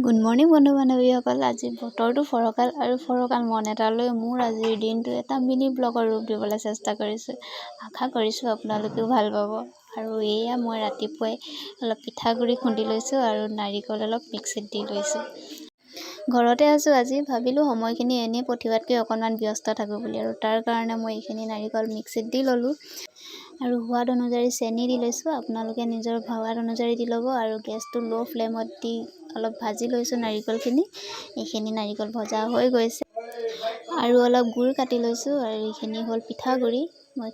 Good morning বন্ধু বান্ধৱীসকল। আজি বতৰটো ফৰকাল আৰু ফৰকাল মন এটা লৈ মোৰ আজিৰ দিনটো এটা মিনি ব্লগৰ ৰূপ দিবলৈ চেষ্টা কৰিছোঁ। আশা কৰিছোঁ আপোনালোকেও ভাল পাব। আৰু এয়া মই ৰাতিপুৱাই অলপ পিঠাগুড়ি খুন্দি লৈছোঁ আৰু নাৰিকল অলপ মিক্সিত দি লৈছোঁ। ঘৰতে আছোঁ আজি, ভাবিলোঁ সময়খিনি এনেই পঠিওৱাতকৈ অকণমান ব্যস্ত থাকোঁ বুলি। আৰু তাৰ কাৰণে মই এইখিনি নাৰিকল মিক্সিত দি ল'লোঁ আৰু সোৱাদ অনুযায়ী চেনি দি লৈছোঁ। আপোনালোকে নিজৰ সোৱাদ অনুযায়ী দি ল'ব। আৰু গেছটো ল' ফ্লেমত দি অলপ ভাজি লৈছোঁ নাৰিকলখিনি। এইখিনি নাৰিকল ভজা হৈ গৈছে আৰু অলপ গুৰ কাটি লৈছোঁ। আৰু এইখিনি হ'ল পিঠাগুড়ি মই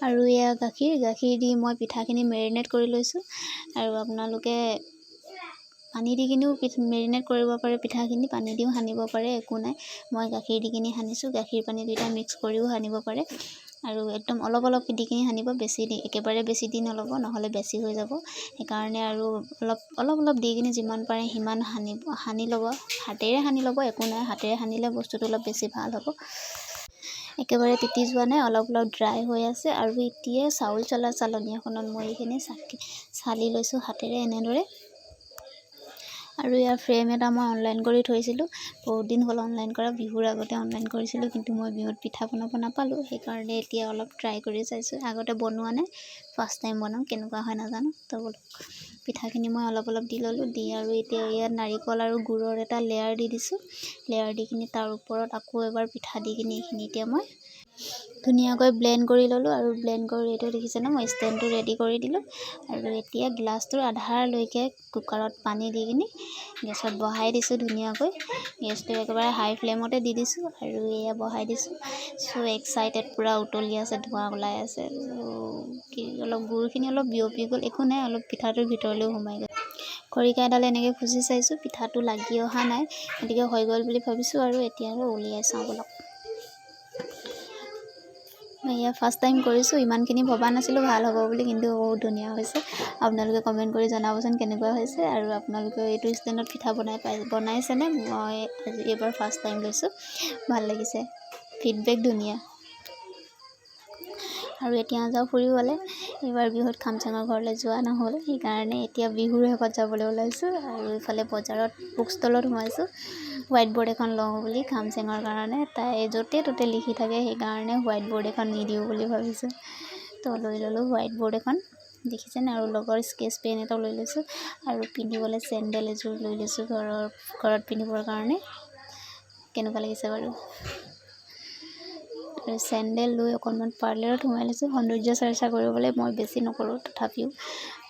আৰু এয়া গাখীৰ। গাখীৰ দি মই পিঠাখিনি মেৰিনেট কৰি লৈছোঁ। আৰু আপোনালোকে পানী দি কিনিও মেৰিনেট কৰিব পাৰে পিঠাখিনি, পানী দিও সানিব পাৰে, একো নাই। মই গাখীৰ দি কিনি সানিছোঁ। গাখীৰ পানী দুইটা মিক্স কৰিও সানিব পাৰে। আৰু একদম অলপ অলপ দি কিনি সানিব, বেছি দি একেবাৰে বেছি দি নল'ব, নহ'লে বেছি হৈ যাব। সেইকাৰণে আৰু অলপ অলপ অলপ দি কিনি যিমান পাৰে সিমান সানিব, সানি ল'ব। হাতেৰে সানি ল'ব, একো নাই। হাতেৰে সানিলে বস্তুটো অলপ বেছি ভাল হ'ব। একেবাৰে তিতি যোৱা নাই, অলপ অলপ ড্ৰাই হৈ আছে। আৰু এতিয়া চাউল চলা চালনী এখনত মই এইখিনি চাকি চালি লৈছোঁ হাতেৰে এনেদৰে। আৰু ইয়াৰ ফ্ৰেম এটা মই অনলাইন কৰি থৈছিলোঁ। বহুত দিন হ'ল অনলাইন কৰা, বিহুৰ আগতে অনলাইন কৰিছিলোঁ। কিন্তু মই বিহুত পিঠা বনাব নাপালোঁ, সেইকাৰণে এতিয়া অলপ ট্ৰাই কৰি চাইছোঁ। আগতে বনোৱা নাই, ফাৰ্ষ্ট টাইম বনাম, কেনেকুৱা হয় নাজানো। তো পিঠাখিনি মই অলপ অলপ দি ল'লোঁ দি আৰু এতিয়া ইয়াত নাৰিকল আৰু গুৰৰ এটা লেয়াৰ দি দিছোঁ। লেয়াৰ দি কিনি তাৰ ওপৰত আকৌ এবাৰ পিঠা দি কিনি এইখিনি এতিয়া মই ধুনীয়াকৈ ব্লেণ্ড কৰি ল'লোঁ। আৰু ব্লেণ্ড কৰি এইটো দেখিছেনে, মই ষ্টেণ্ডটো ৰেডি কৰি দিলোঁ। আৰু এতিয়া গ্লাছটোৰ আধাৰলৈকে কুকাৰত পানী দি কিনি গেছত বহাই দিছোঁ ধুনীয়াকৈ। গেছটো একেবাৰে হাই ফ্লেমতে দি দিছোঁ আৰু এয়া বহাই দিছোঁ। চ' এক্সাইটেড, পূৰা উতলি আছে, ধোঁৱা ওলাই আছে। কি অলপ গুৰখিনি অলপ বিয়পি গ'ল, একো নাই, অলপ পিঠাটোৰ ভিতৰলৈও সোমাই গ'ল। খৰিকা এডাল এনেকৈ খুচি চাইছোঁ, পিঠাটো লাগি অহা নাই, গতিকে হৈ গ'ল বুলি ভাবিছোঁ। আৰু এতিয়া আৰু উলিয়াই চাওঁ ব'লক। এয়া ফাৰ্ষ্ট টাইম কৰিছোঁ, ইমানখিনি ভবা নাছিলোঁ ভাল হ'ব বুলি, কিন্তু বহুত ধুনীয়া হৈছে। আপোনালোকে কমেণ্ট কৰি জনাবচোন কেনেকুৱা হৈছে। আৰু আপোনালোকে এইটো ষ্টেণ্ডত পিঠা বনাই পাই বনাইছেনে? মই আজি এইবাৰ ফাৰ্ষ্ট টাইম লৈছোঁ, ভাল লাগিছে, ফিডবেক ধুনীয়া। আৰু এতিয়া যাওঁ ফুৰিবলৈ। এইবাৰ বিহুত খামচাঙৰ ঘৰলৈ যোৱা নহ'ল, সেইকাৰণে এতিয়া বিহুৰ শেষত যাবলৈ ওলাইছোঁ। আৰু ইফালে বজাৰত বুক ষ্টলত সোমাইছোঁ, হোৱাইট বৰ্ড এখন লওঁ বুলি খামচেঙৰ কাৰণে। তাই য'তে ত'তে লিখি থাকে, সেইকাৰণে হোৱাইট বৰ্ড এখন নি দিওঁ বুলি ভাবিছোঁ। তো লৈ ল'লোঁ হোৱাইট বৰ্ড এখন, দেখিছেনে? আৰু লগৰ স্কেচ পেন এটাও লৈ লৈছোঁ আৰু পিন্ধিবলৈ চেণ্ডেল এযোৰ লৈ লৈছোঁ ঘৰত পিন্ধিবৰ কাৰণে। কেনেকুৱা লাগিছে বাৰু? আৰু চেণ্ডেল লৈ অকণমান পাৰ্লাৰত সোমাই লৈছোঁ সৌন্দৰ্য চৰ্চা কৰিবলৈ। মই বেছি নকৰোঁ তথাপিও।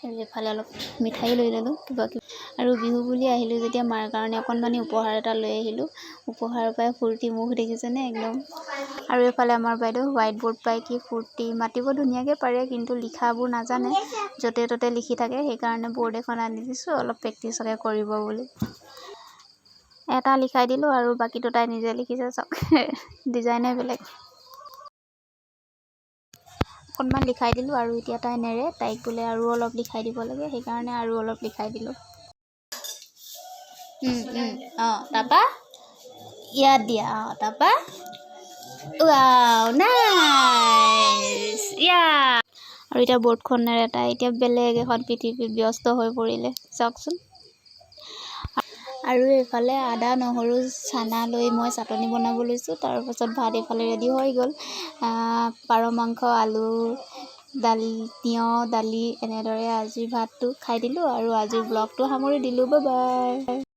আৰু এইফালে অলপ মিঠাই লৈ ল'লোঁ কিবা কিবি। আৰু বিহু বুলি আহিলোঁ যেতিয়া মাৰ কাৰণে অকণমানি উপহাৰ এটা লৈ আহিলোঁ। উপহাৰ পাই ফূৰ্তি মুখ দেখিছেনে একদম! আৰু এইফালে আমাৰ বাইদেউ হোৱাইট বৰ্ড পাই কি ফূৰ্তি! মাতিব ধুনীয়াকৈ পাৰে, কিন্তু লিখাবোৰ নাজানে, য'তে ত'তে লিখি থাকে। সেইকাৰণে বৰ্ড এখন আনি দিছোঁ, অলপ প্ৰেক্টিচকে কৰিব বুলি। এটা লিখাই দিলোঁ আৰু বাকীটো তাই নিজে লিখিছে। চাওক, ডিজাইনে বেলেগ। অকণমান লিখাই দিলোঁ আৰু এতিয়া তাই নেৰে। তাইক বোলে আৰু অলপ লিখাই দিব লাগে, সেইকাৰণে আৰু অলপ লিখাই দিলোঁ। অঁ, তাৰপা ইয়াত দিয়া। অঁ, তাৰপা ৱাও, নাইচ ইয়া। আৰু এতিয়া বৰ্ডখন নেৰে তাই, এতিয়া বেলেগ এখন পৃথিৱীত ব্যস্ত হৈ পৰিলে, চাওকচোন। আৰু এইফালে আদা, নহৰু, চানা লৈ মই চাটনি বনাব লৈছোঁ। তাৰপাছত ভাত এইফালে ৰেডি হৈ গ'ল। পাৰ মাংস, আলু, দালি, তিয়ঁহ, দালি, এনেদৰে আজিৰ ভাতটো খাই দিলোঁ আৰু আজিৰ ব্লগটো সামৰি দিলোঁ। Bye bye.